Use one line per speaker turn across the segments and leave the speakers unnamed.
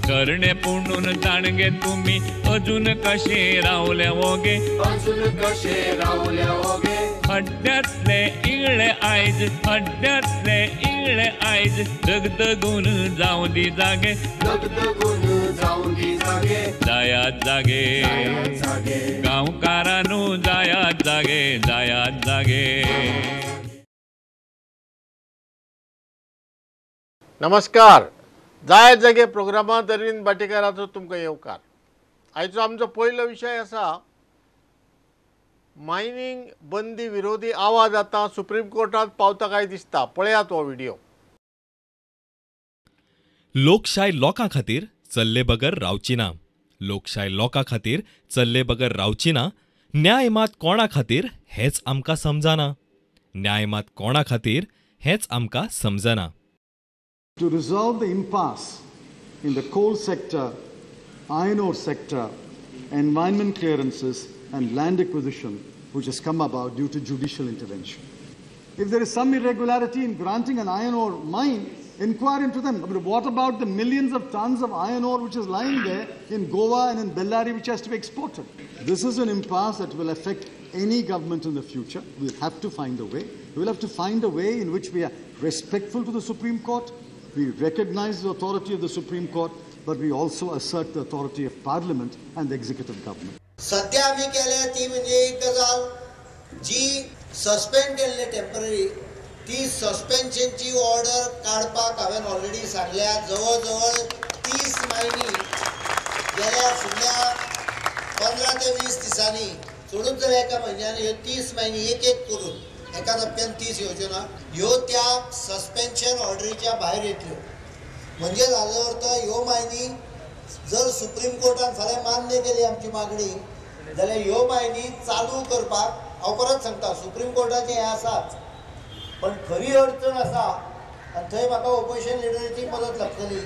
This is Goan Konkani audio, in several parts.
तरणे पुणून जाणगे तुमी अजून कशे रावले ओगे,
अजून कशे रावले ओगे।
हड्ड्यांतले इगळे आयज, हड्ड्यांतले इगळे आयज दगदगून जावं दी जागे,
दगदगून जावं दी जागे।
जायात जागे गांवकारानू, जायात जागे, जायात जागे।
नमस्कार, जायात जागे प्रोग्रामांत अरविंद भाटीकाराचो तुमकां येवकार। आयचो आमचो पयलो विशय आसा मायनिंग बंदी विरोधी आवाज आतां सुप्रीम कोर्टांत पावता काय दिसता। पळयात हो व्हिडिओ।
लोकशाय लोकां खातीर चल्ले बगर रावची ना, लोकशाय लोकां खातीर चल्ले बगर रावची ना। न्याय मात कोणा खातीर हेंच आमकां समजना, न्याय मात कोणा खातीर हेंच आमकां समजना।
To resolve the impasse in the coal sector, iron ore sector, environment clearances and land acquisition which has come about due to judicial intervention. If there is some irregularity in granting an iron ore mine, inquire into them. But what about the millions of tons of iron ore which is lying there in Goa and in Bellary which has to be exported? This is an impasse that will affect any government in the future. We'll have to find a way. We'll have to find a way in which we are respectful to the Supreme Court, we recognize the authority of the Supreme Court, but we also assert the authority of Parliament and the executive government.
सध्या आमी केल्या ती म्हणजे एक गजाल जी सस्पेंड केल्ली टेम्पररी, ती सस्पेन्शनची ऑर्डर काडपाक हांवें ऑलरेडी सांगल्या। जवळ जवळ 30 मायनी गेल्या फुडल्या 15 ते 20 दिसांनी सोडून जर एका म्हयन्यान ह्यो 30 मायनी एक एक करून एका धपक्यान 30 येवच्यो ना, ह्यो त्या सस्पेन्शन ऑर्डरीच्या भायर येतल्यो। म्हणजे हाजो अर्थ ह्यो मायनी जर सुप्रीम कोर्टान फाल्यां मान्य केली आमची मागणी जाल्यार ह्यो मायनी चालू करपाक, हांव परत सांगता सुप्रीम कोर्टाचें हें आसाच, पण खरी अडचण आसा आनी थंय म्हाका ओपोजिशन लिडरीची मदत लागतली,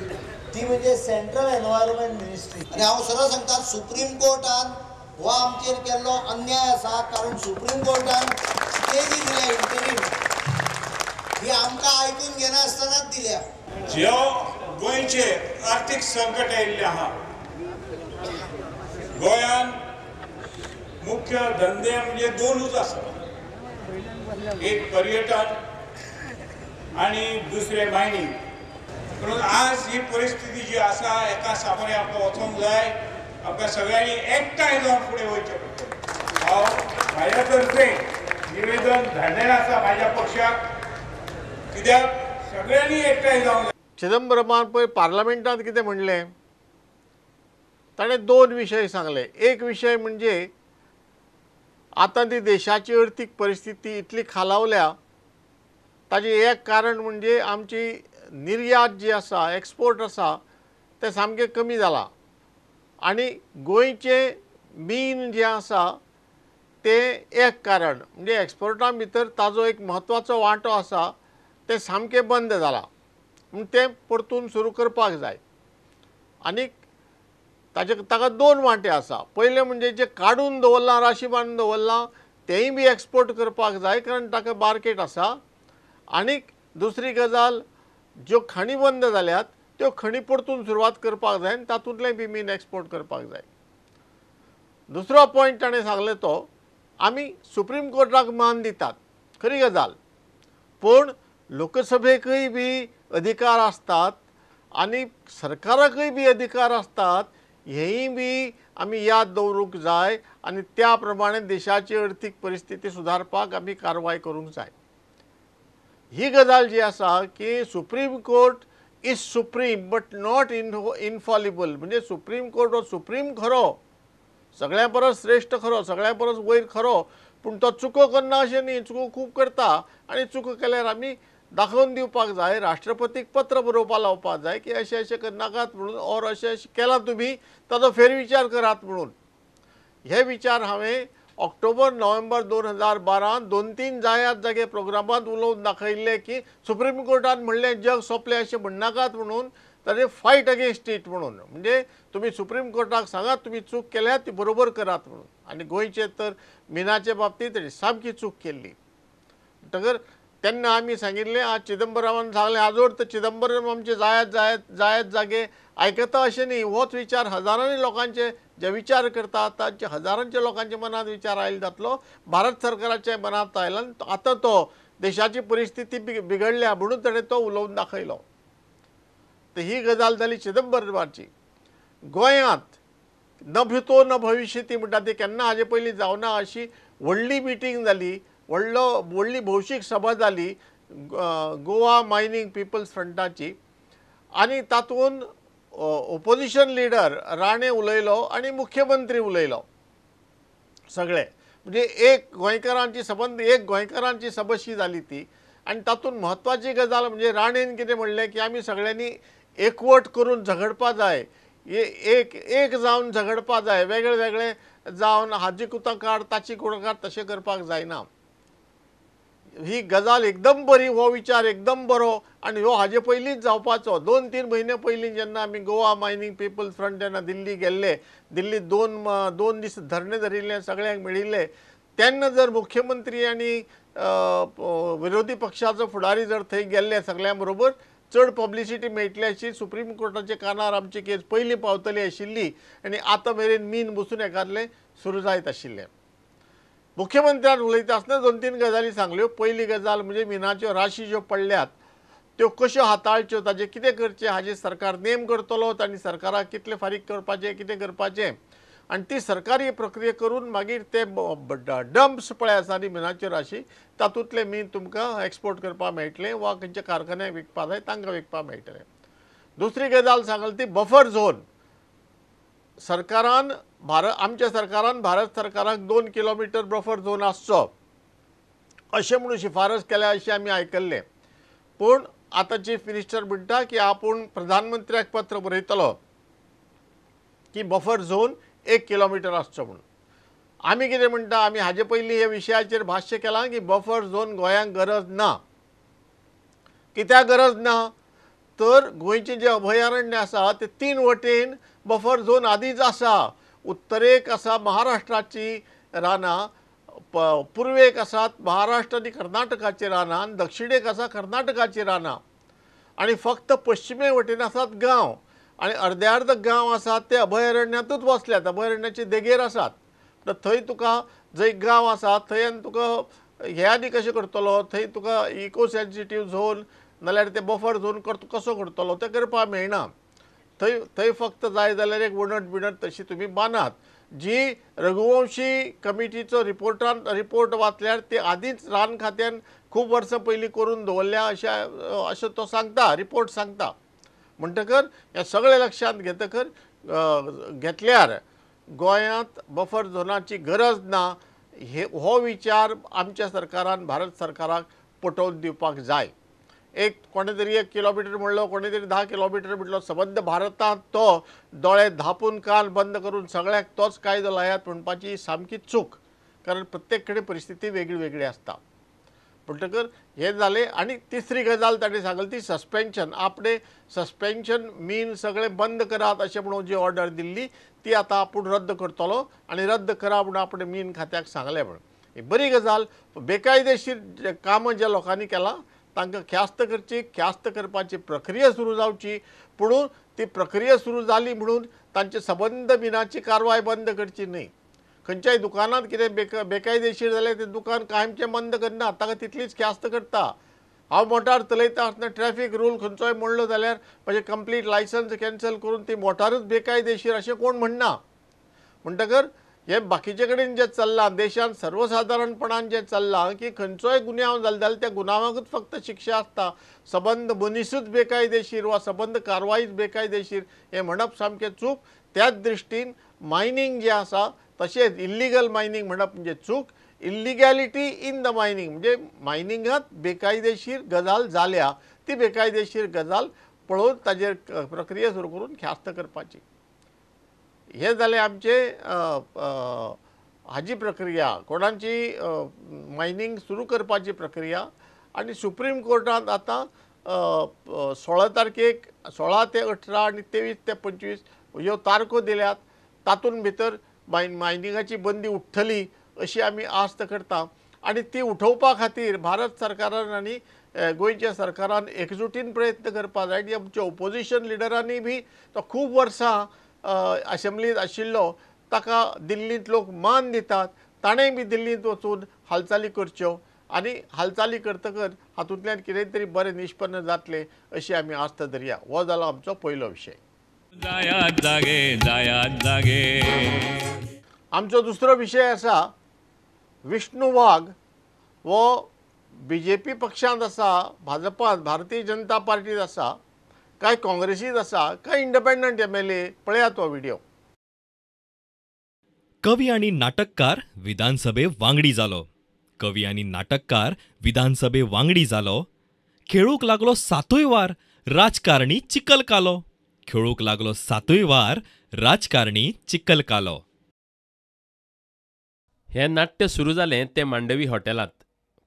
ती म्हणजे सेंट्रल एनवायरमेंट मिनिस्ट्री। आनी हांव सरळ सांगता सुप्रीम कोर्टान हो आमचेर केल्लो अन्याय आसा, कारण सुप्रीम कोर्टान स्टे जी दिल्या इंटरीम ही आमकां आयकून घेनासतनाच दिल्या।
ज्यो गोंयचे आर्थीक संकट आयिल्लें आहा, गोंयान मुख्य धंदे म्हणजे दोनूच आसा, एक पर्यटन आनी दुसरें मायनिंग। म्हणून आज ही परिस्थिती जी आसा एका सामान्य आमकां वचोंक जाय, आमकां सगळ्यांनी एकठांय जावन फुडें वयचें पडटलें। हांव म्हाज्या तर्फे निवेदन धाडलेलें आसा म्हाज्या पक्षाक, कित्याक सगळ्यांनी एकठांय जावंक जाय।
चिदंबरमान पळय पार्लमेंटांत कितें म्हणलें, ताणें दोन विशय सांगले। एक विशय म्हणजे आतां ती देशाची अर्थीक परिस्थिती इतली खालावल्या ताजें एक कारण म्हणजे आमची निर्यात जी आसा, एक्सपोर्ट आसा तें सामकें कमी जालां आनी गोंयचें मीन जें आसा तें एक कारण म्हणजे एक्सपोर्टा भितर ताजो एक म्हत्वाचो वांटो आसा तें सामकें बंद जालां, म्हूण तें परतून सुरू करपाक जाय। आनी ताजे ताका दोन वांटे आसा, पयलें म्हणजे जे काडून दवरलां, राशी बांदून दवरलां तेंय बी एक्सपोर्ट करपाक जाय कारण ताका मार्केट आसा। आनीक दुसरी गजाल ज्यो खणी बंद जाल्यात त्यो खणी परतून सुरवात करपाक जाय आनी तातूंतलें बी मीन एक्सपोर्ट करपाक जाय। दुसरो पॉयंट ताणें सांगलें तो आमी सुप्रीम कोर्टाक मान दितात, खरी गजाल, पूण लोकसभेकूय बी अधिकार आसतात आनी सरकाराकूय बी अधिकार आसतात, हेंय बी आमी याद दवरूंक जाय आनी त्या प्रमाणे देशाची अर्थीक परिस्थिती सुदारपाक आमी कारवाय करूंक जाय। ही गजाल जी आसा की Supreme Court is supreme but not infallible, म्हणजे सुप्रीम कोर्ट हो सुप्रीम खरो, सगळ्यां परस श्रेश्ठ खरो, सगळ्यां परस वयर खरो, पूण तो चुको करना अशें न्ही, चुको खूब करता आनी चुको केल्यार आमी दाखोवन दिवपाक जाय, राष्ट्रपतीक पत्र बरोवपाक लावपाक जाय की अशें अशें करनाकात म्हणून, और अशें अशें केलां तुमी ताजो फेरविचार करात म्हणून। हे विचार हांवें ऑक्टोबर नोव्हेंबर 2012 2-3 जायात जागे प्रोग्रामांत उलोवन दाखयल्लें की सुप्रीम कोर्टान म्हणलें जग सोंपलें अशें म्हणनाकात म्हणून, ताजें फायट अगेन्स्ट it म्हणून, म्हणजे तुमी सुप्रीम कोर्टाक सांगात तुमी चूक केल्या ती बरोबर करात म्हणून। आनी गोंयचे तर मिनाचे बाबतींत सामकी चूक केल्ली म्हणटकर तेन्ना आमी सांगिल्लें, आज चिदंबरामान सांगलें आजोर तर चिदंबरम आमचे जायत जायत जायत जागे आयकता अशें न्ही, होच विचार हजारांनी लोकांचे जे विचार करता तांचे हजारांचे लोकांच्या मनांत विचार आयलो जातलो, भारत सरकाराच्या मनांत आयला आनी आतां तो देशाची परिस्थिती बिगडल्या म्हणून ताणें तो उलोवन दाखयलो. तर ही गजाल जाली चिदंबरमाची. गोंयांत न भूतो न भविष्यती म्हणटा ती केन्ना हाजे पयलीं जावना अशी व्हडली मिटींग जाली, व्हडली भौशीक सभा जाली गोवा मायनींग पिपल्स फ्रंटाची आनी तातूंत ओपोजिशन लिडर राणे उलयलो आनी मुख्यमंत्री उलयलो. सगळे म्हणजे एक गोंयकारांची सबंद एक गोंयकारांची सभशी जाली ती. आनी तातूंत म्हत्वाची गजाल म्हणजे राणेन कितें म्हणलें की आमी सगळ्यांनी एकवट करून झगडपा जाय, एक एक जावन झगडपा जाय, वेगळे वेगळे जावन हाजी कुतां काड ताची कुतां काड तशें करपाक जायना. ही गजाल एकदम बरी, हो विचार एकदम बरो आनी हो हाजे पयलींच जावपाचो. 2-3 म्हयने पयलीं जेन्ना आमी गोवा मायनींग पिपल्स फ्रंट जेन्ना दिल्ली गेल्ले, दिल्ली दोन दीस धरणे धरिल्ले, सगळ्यांक मेळिल्ले, तेन्ना जर मुख्यमंत्री आनी विरोधी पक्षाचो फुडारी जर थंय गेल्ले सगळ्यां बरोबर चड पब्लिसिटी मेळटली अशी सुप्रीम कोर्टाच्या कानार आमची केस पयलीं पावतली आशिल्ली आनी आतां मेरेन मीन बसून एकादलें सुरू जायत आशिल्लें. मुख्यमंत्र्यान उलयता आसतना 2-3 गजाली सांगल्यो. पयली गजाल म्हणजे मिनाच्यो राशी ज्यो पडल्यात त्यो कश्यो हाताळच्यो, ताजें कितें करचें हाजेर सरकार नेम करतलो, आनी सरकाराक कितले फारीक करपाचें कितें करपाचें आनी ती सरकारी प्रक्रिया करून मागीर ते डंप्स पळय आसा न्ही मिनाच्यो राशी तातूंतलें मीन तुमकां एक्सपोर्ट करपाक मेळटलें वा खंयच्या कारखान्याक विकपाक जाय तांकां विकपाक मेळटलें. दुसरी गजाल सांगली ती बफर झोन. सरकारान आमच्या सरकारान भारत सरकाराक 2 किलोमिटर बफर झोन आसचो अशें म्हणून शिफारस केल्या अशें आमी आयकल्लें. पूण आतां चीफ मिनिस्टर म्हणटा की आपूण प्रधानमंत्र्याक पत्र बरयतलो की बफर झोन 1 किलोमिटर आसचो म्हणून. आमी कितें म्हणटा, आमी हाजे पयलीं ह्या विशयाचेर भाश्य केलां की बफर झोन गोंयांक गरज ना. कित्याक गरज ना तर गोंयचें जें अभयारण्य आसा ते 3 वटेन बफर झोन आदींच आसा. उत्तरेक आसा महाराष्ट्राची रानां, पुर्वेक आसात महाराष्ट्र आनी कर्नाटकाची रानां आनी दक्षिणेक आसा कर्नाटकाची रानां आनी फक्त पश्चिमे वटेन आसात गांव आनी अर्दे अर्द गांव आसात ते अभयारण्यांतूच वसल्यात, अभयारण्याचे देगेर आसात. तर थंय तुका जंय गांव आसा थंय आनी तुका हे आनी कशें करतलो, थंय तुका इको सेन्सिटीव झोन नाल्यार ते बफर झोन कसो करतलो तें करपाक मेळना. थंय थंय फक्त जाय जाल्यार एक वणट बिणट तशी तुमी बांदात. जी रघुवंशी कमिटीचो रिपोर्ट वाचल्यार ते आदींच रान खात्यान खूब वर्सां पयलीं करून दवरल्या अशें तो सांगता, रिपोर्ट सांगता. म्हणटकर हें सगळें लक्षांत घेतकर घेतल्यार गोंयांत बफर झोनाची गरज ना हे हो विचार आमच्या सरकारान भारत सरकाराक पटोवन दिवपाक जाय. एक कोणे तरी 1 किलोमिटर म्हणलो, कोणे तरी 10 किलोमिटर म्हणलो, सबंद भारतांत तो दोळे धांपून कान बंद करून सगळ्याक तोच कायदो लायात म्हणपाची सामकी चूक, कारण प्रत्येक कडेन परिस्थिती वेगळी वेगळी आसता. म्हणटकर हें जालें. आनी तिसरी गजाल ताणें सांगली ती सस्पेन्शन. आपणें सस्पेन्शन मीन सगळें बंद करात अशें म्हणून जी ऑर्डर दिल्ली ती आतां आपूण रद्द करतलो आनी रद्द करा म्हणून आपणें मीन खात्याक सांगलें म्हणून. ही बरी गजाल. बेकायदेशीर कामां ज्या लोकांनी केलां तांकां ख्यास्त करची, ख्यास्त करपाची प्रक्रिया सुरू जावची, पूण ती प्रक्रिया सुरू जाली म्हणून तांचे सबंद मिनाची कारवाय बंद करची न्हय. खंयच्याय दुकानांत कितें बेकायदेशीर जाल्यार तें दुकान कायमचें बंद करना, ताका तितलीच ख्यास्त करता. हांव मोटार चलयता आसतना ट्रॅफीक रूल खंयचोय मोडलो जाल्यार म्हजें कंप्लीट लायसन्स कॅन्सल करून ती मोटारूच बेकायदेशीर अशें कोण म्हणना. म्हणटकर हे बाकीचे कडेन जें चल्लां देशांत सर्वसादारणपणान जें चल्लां की खंयचोय गुन्यांव जालो जाल्यार त्या गुन्यांवाकूच फक्त शिक्षा आसता, सबंद मनिसूच बेकायदेशीर वा सबंद कारवाईच बेकायदेशीर हें म्हणप सामकें चूक. त्याच दृश्टीन मायनींग जें आसा तशेंच इल्लिगल मायनींग म्हणप म्हणजे चूक. इल्लिगॅलिटी इन the mining म्हणजे मायनिंगांत बेकायदेशीर गजाल जाल्या ती बेकायदेशीर गजाल पळोवन ताजेर प्रक्रिया सुरू करून ख्यास्त करपाची. हे जालें आमचे हाजी प्रक्रिया, कोणाची मायनींग सुरू करपाची प्रक्रिया. आनी सुप्रीम कोर्टांत आतां 16 तारखेक 16 ते 18 आनी 23 ते 25 ह्यो तारखो दिल्यात, तातूंत भितर मायनिंगाची बंदी उठ्ठली अशी आमी आस्त करता. आनी ती उठोवपा खातीर भारत सरकारान आनी गोंयच्या सरकारान एकजुटीन प्रयत्न करपाक जाय. आनी आमच्या ओपोजिशन लिडरांनी बी तो खूब वर्सां असेंब्लींत आशिल्लो, ताका दिल्लींत लोक मान दितात, ताणें बी दिल्लींत वचून हालचाली करच्यो आनी हालचाली करतकच हातूंतल्यान कितें तरी बरें निष्पन्न जातलें अशी आमी आस्त धरया. हो जालो आमचो पयलो विशय.
जायात जागे, जायात जागे.
आमचो दुसरो विशय आसा विष्णू वाघ हो बीजेपी पक्षांत आसा, भाजपांत, भारतीय जनता पार्टीत आसा, काय काँग्रेसीत आसा, काय इंडिपेंडंट एमएलए. पळयात हो व्हिडिओ.
कवी आनी नाटककार विधानसभे वांगडी जालो. कवी आनी नाटककार विधानसभे वांगडी जालो. खेळूंक लागलो सातूय वार राजकारणी चिखल कालो. खेळूंक लागलो सातूय वार राजकारणी चिखल कालो.
हें नाट्य सुरू जालें तें मांडवी हॉटेलांत.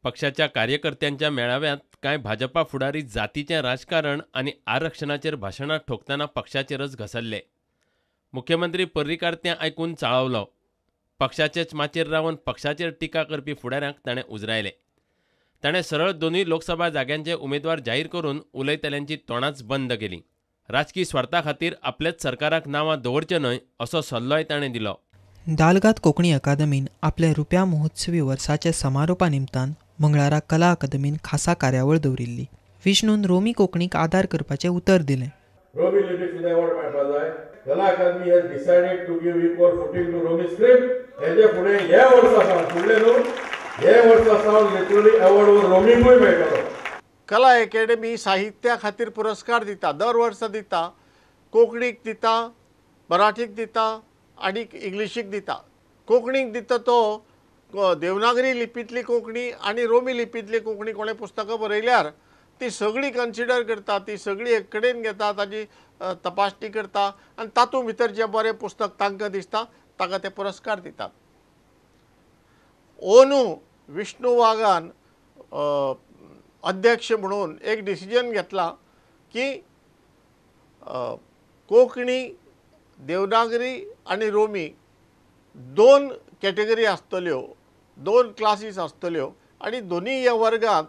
पक्षाच्या कार्यकर्त्यांच्या मेळाव्यांत कांय भाजपा फुडारी जातीचें राजकारण आनी आरक्षणाचेर भाशणां ठोकतना पक्षाचेरच घसरले. मुख्यमंत्री पर्रीकार तें आयकून चाळवलो. पक्षाचेच माचयेर रावन पक्षाचेर टिका करपी फुडाऱ्यांक ताणें उजरायले. ताणें सरळ दोनूय लोकसभा जाग्यांचे उमेदवार जाहीर करून उलयतल्यांची तोंडांच बंद केलीं. राजकी स्वार्था खातीर आपल्याच सरकाराक नांवां दवरचें न्हय असो सल्लोय ताणें दिलो.
दालगाद कोंकणी अकादमीन आपल्या रुप्या महोत्सवी वर्साच्या समारोपा निमतान मंगळारा कला अकादमीन खासा कार्यावळ दवरिल्ली. विष्णून रोमी कोंकणीक आदार करपाचें उतर दिलें.
रोमी लिपीक सुद्दां एवॉर्ड मेळपाक जाय. Kala Akademi has decided to give equal footing to Romi script. हेजे फुडें ह्या वर्सा सावन, फुडलें न्हू, हे वर्सा सावन लिटरली एवॉर्ड हो रोमीकूय मेळटलो.
कला अकॅडमी साहित्या खातीर पुरस्कार दिता, दर वर्सा दिता. कोंकणीक दिता, मराठीक दिता आनी इंग्लिशीक दिता. कोंकणीक दिता तो देवनागरी लिपींतली कोंकणी आनी रोमी लिपींतली कोंकणी कोणें पुस्तकां बरयल्यार ती सगळी कन्सिडर करता, ती सगळी एक कडेन घेता, ताजी तपासणी करता आनी तातूंत भितर जें बरें पुस्तक तांकां दिसता ताका ते पुरस्कार दितात. ओनू विष्णू वाघान अध्यक्ष म्हणून एक डिसिजन घेतला की कोंकणी, देवनागरी आनी रोमी दोन कॅटेगरी आसतल्यो, दोन क्लासीस आसतल्यो आनी दोनूय ह्या वर्गांत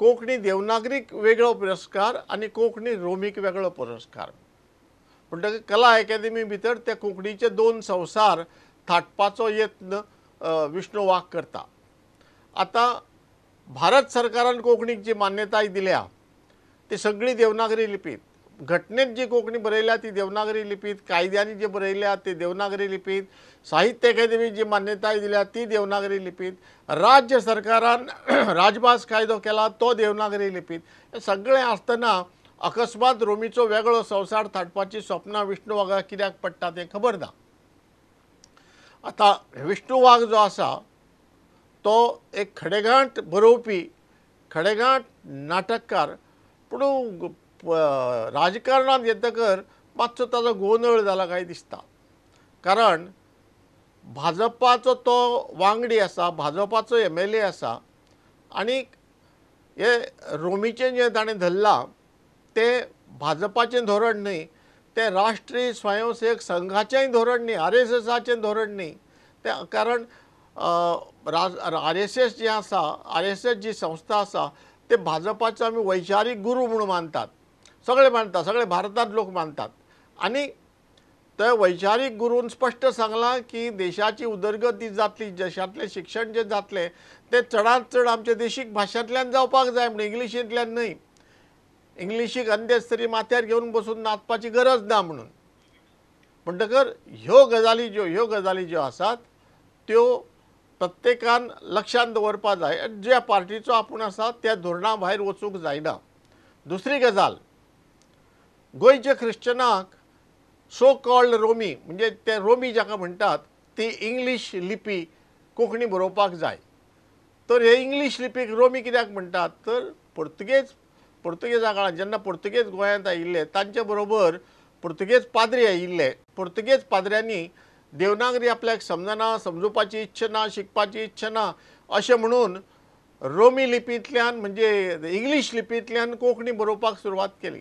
कोंकणी देवनागरीक वेगळो पुरस्कार आनी कोंकणी रोमीक वेगळो पुरस्कार. म्हणटकीर कला अकादमी भितर त्या कोंकणीचे दोन संवसार थाटपाचो यत्न विष्णू वाघ करता. आतां भारत सरकारान कोंकणीक जी मान्यताय दिल्या ती सगळी देवनागरी लिपीत, घटनेत जी कोंकणी बरयल्या ती देवनागरी लिपीत, कायद्यांनी जी बरयल्या ती देवनागरी लिपीत, साहित्य अकादेमी जी मान्यताय दिल्या ती देवनागरी लिपीत, राज्य सरकारान राजभास कायदो केला तो देवनागरी लिपीत. हें सगळें आसतना अकस्मात रोमीचो वेगळो संवसार थाटपाची स्वप्नां विष्णू वाघाक कित्याक पडटा तें खबर ना. आतां विष्णू वाघ जो आसा तो एक खडेगांठ बरोवपी, खडेगांठ नाटककार, पूण राजकारणांत येतकर मातसो ताजो गोंदळ जाला काय दिसता. कारण भाजपाचो तो वांगडी आसा, भाजपाचो एमएलए आसा आनी हे रोमीचें जें ताणें धरलां तें भाजपाचें धोरण न्हय, तें राष्ट्रीय स्वयंसेवक संघाचेंय धोरण न्हय, आरएसएसाचें धोरण न्हय. तें कारण आरएसएस जें आसा, आरएसएस जी संस्था आसा ते भाजपाचो आमी वैचारीक गुरू म्हणून मानतात, सगळे मानतात, सगळे भारतांत लोक मानतात. आनी ते वैचारीक गुरून स्पश्ट सांगलां की देशाची उदरगत जी जातली, देशांतलें शिक्षण जें जातलें तें चडांत चड आमच्या देशीक भाशांतल्यान जावपाक जाय म्हण, इंग्लिशींतल्यान न्हय. इंग्लिशीक अंदेज तरी माथ्यार घेवन बसून नाचपाची गरज ना म्हणून. म्हणटकर ह्यो गजाली ज्यो आसात त्यो प्रत्येकान लक्षांत दवरपाक जाय. ज्या पार्टीचो आपूण आसा त्या धोरणा भायर वचूंक जायना. दुसरी गजाल, गोंयच्या ख्रिश्चनाक सो कॉल्ड रोमी, म्हणजे ते रोमी जाका म्हणटात ती इंग्लीश लिपी कोंकणी बरोवपाक जाय. तर हे इंग्लीश लिपीक रोमी कित्याक म्हणटात तर पुर्तुगेजा काळार जेन्ना पुर्तुगेज गोंयांत आयिल्ले तांचे बरोबर पुर्तुगेज पाद्री आयिल्ले. पुर्तुगेज पाद्र्यांनी देवनागरी आपल्याक समजना, समजुपाची इच्छा ना, शिकपाची इच्छा ना अशें म्हणून रोमी लिपींतल्यान म्हणजे इंग्लीश लिपींतल्यान कोंकणी बरोवपाक सुरवात केली.